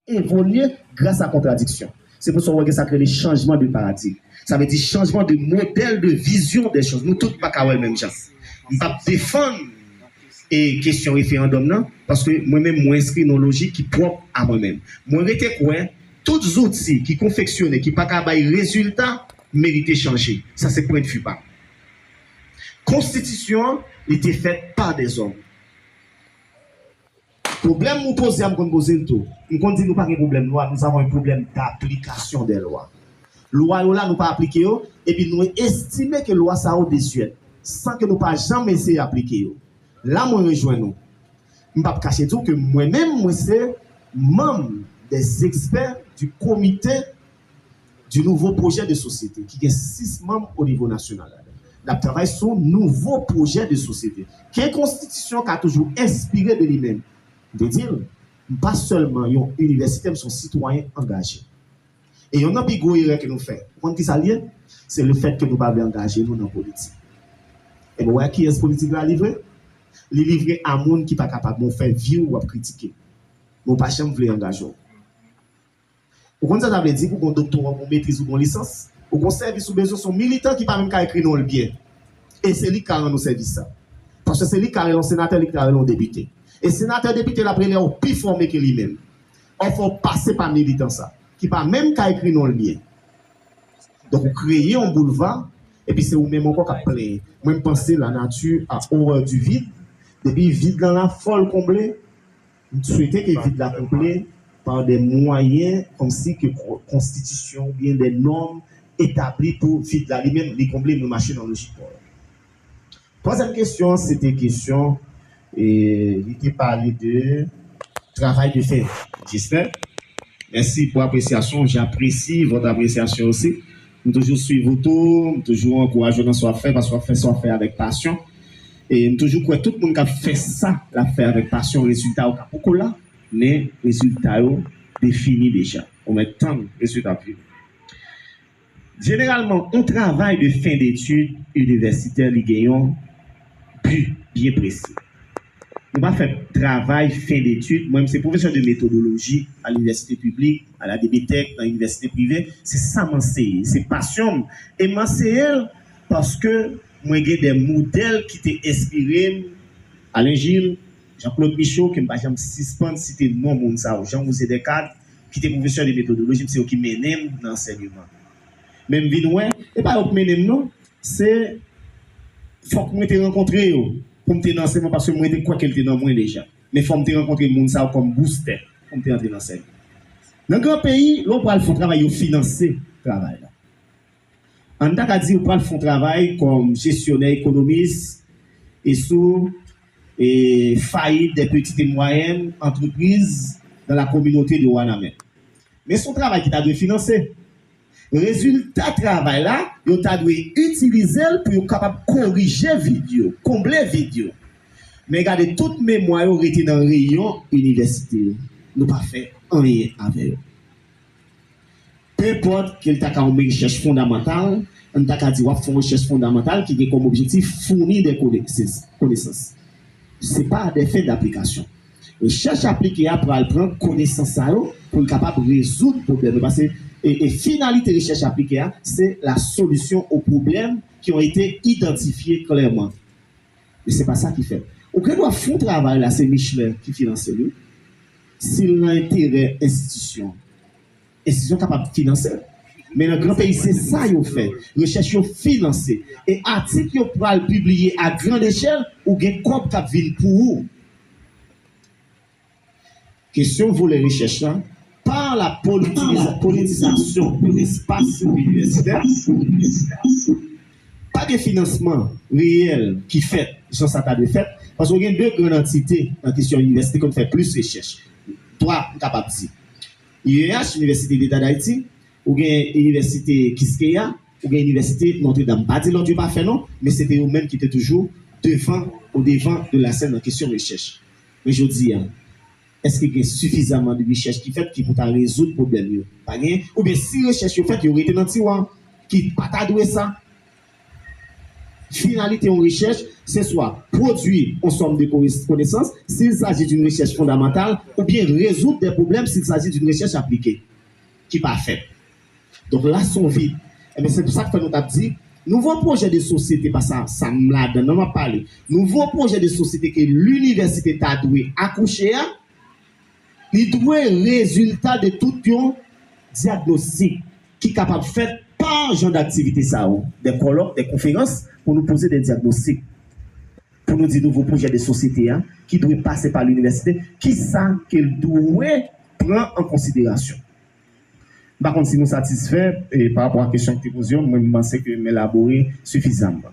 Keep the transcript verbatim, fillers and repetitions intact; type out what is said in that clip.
evolye gras a kontradiksyon. Se pou sa w wè gen sa k rele chanjman de paradigm. Sa vle di chanjman de modèl de vizyon dè choz. Nou tout pa ka wè l menm jan. M p ap defann e kesyon referandòm nan, paske mwen menm mwen enskri nan yon lojik ki pwòp a mwen menm. Mwen rete kwè tout zouti ki konfeksyone ki pa ka bay rezilta merite chanje. Sa se pwennvi pa m. Konstitisyon an, li te fèt pa dèzòm. Pwoblèm ou poze a, m konn poze l tou. M konn di nou pa gen pwoblèm lwa, nous avons un problème d'application des lois. Lwa yo la, nou pa aplike yo, epi nou estime ke lwa sa yo desuèt, san ke nou pa janm eseye aplike yo. La, mwen rejwenn nou. M p ap kache di w ke mwen menm, mwen se manm des experts du comité du nouveau projet de société, ki gen sis manm o nivo nasyonal ladan. N ap travay sou nouvo pwojè de sosyete ke konstitisyon ka toujou enspire de li menm. M te di l, m pa sèlman yon inivèsitè, m se yon sitwayen angaje. E youn nan pi gwo erè ke nou fè, ou konn ki sa l ye? Se lefèt ke nou pa vle angaje nou nan politik. E nou wè kiyès politik la livre? Li livre a moun ki pa kapab, men w fè vi w, w ap kritike. Men w pa janm vle angaje w. Ou konn sa sa vle di pou w gen yon doktora, pou w gen yon metriz, ou gen yon lisans? Ou gen yon sèvis ou bezwen, se yon militan ki pa menm ka ekri non l byen. E se li k ka rann ou sèvis sa. Paske se li k ka rele yon senatè, li k ka rele yon depite. E senatè, depite l ap rele w pi fòme ke li menm. Òfè w pase pa militan sa, ki pa menm ka ekri non l byen. Donk, ou kreye yon boulva, epi se ou menm ankò k ap plenyen. Mwen, m panse la nature a horreur du vide. Depi vid lan la, fò l konble. M swete ke vid la konble pa de mwayen kòmsi ke ko-, konstitisyon oubyen de nòm etabli pou vid la li menm, li konble, nou mache nan lojik pa w. Twazyèm kesyon, se te kesyon, e, li te pale de travay de fè. Jesper, mèsi pou apresyasyon, j'apprécie votre appréciation aussi. M toujou swiv ou tou, m toujou ankouraje w nan sa w ap fè, paske w ap fè sa w ap fè avèk pasyon. E m toujou kwè tout moun k ap fè sa l ap fè avèk pasyon, rezilta yo ka poko la, men rezilta yo defini deja. Ou mèt tann rezilta pi. Jeneralman, yon travay de fen detid inivèsitè, li gen yon bi byen presi. Nou pa fè travay fen detid. Mwen, m se pwofesè de metodoloji a linivèsite piblik, a la D B T E C, nan inivèsite prive. Se sa m anseye. Se pasyon m. E m anseye l paske mwen gen de modèl ki te enspire m. Alain Gilles, Jean-Claude Michaud, ke m pa janm sispann site non moun sa yo, Jean José Descartes, ki te pwofesè de metodoloji, se yo ki mennen m nan ansèyman. Men m vin wè, e pa yo k mennen m non, se fòk mwen te rankontre yo pou m te nan ansèyman, paske mwen te kwè ke l te nan mwen deja. Men fò m te rankontre moun sa yo kòm boustè pou m te antre nan ansèyman. Nan gran peyi, lè w pral fè yon travay, yo finanse travay la. Ann ta ka di ou pral fè yon travay kòm jesyonè, ekonomis, e sou e fayit des petites et moyennes entreprises dans la communauté de Wanament. Men se yon travay ki ta dwe finanse. Rezilta travay la, yo ta dwe itilize l pou yo kapab korije vid yo, konble vid yo. Men gade, tout memwa yo rete nan reyon inivèsite yo. Nou pa fè anyen avè yo. Penpòt ke l ta ka yon rechèch fondamantal, ann ta ka di w ap fè yon rechèch fondamantal ki gen kòm objektif founi de konesans. Se pa de fen daplikasyon. Rechèch aplike a pral pran konesans sa yo pou l kapab rezoud pwoblèm yo. Paske e, e finalite rechèch aplike a, se la solution aux problèmes qui ont été identifiés clairement. Men se pa sa ki fèt. Ou gen dwa fè yon travay la, se Michelin ki finanse l, wi. Si l nan enterè enstitisyon, enstitisyon kapab finanse l. Men nan gran peyi, se sa yo fè. Rechèch yo finanse. E atik yo pral pibliye a gran echèl, ou gen kòb k ap vin pou ou. Kesyon volè rechèch la, par la politiza-, politisation de l'espace universitaire, pa gen finansman reyèl ki fèt jan sa ta dwe fèt, paske w gen de gran antite nan kesyon inivèsite konn fè plis rechèch. Twa, m kapab di. I E H, Inivèsite Deta d Ayiti, ou gen Inivèsite Kiskeya, ou gen Inivèsite Notre Dame. M pa di lòt yo pa fè non, men se te yo menm ki te toujou devan, o devan de la sèn nan kesyon rechèch. Men jodi a, èske gen sifizaman de rechèch ki fèt ki pou ta rezoud pwoblèm yo? Pa gen. Oubyen si rechèch yo fèt, yo rete nan tiwa, ki pa ta dwe sa. Finalité yon rechèch, se swa pwodui yon sòm de konesans, s'il s'agit d'une recherche fondamentale, oubyen rezoud de pwoblèm, s'il s'agit d'une recherche appliquée, ki pa fèt. Donk la se yon vid. Ebyen se pou sa k fè nou t ap di, nouvo pwojè de sosyete, pa sa, sa m ladan nan m ap pale, nouvo pwojè de sosyete ke linivèsite ta dwe akouche a, li dwe rezilta de tout yon dyagnostik ki kapab fèt pa jan daktivite sa yo, de kòlòk, de konferans, pou nou poze de dyagnostik, pou nou di nouvo pwojè de sosyete a ki dwe pase pa linivèsite, kisa ke l dwe pran an konsiderasyon. M pa konn si nou satisfè e pa rapò a kesyon ki te poze yo, mwen m panse ke m elabore sifizaman.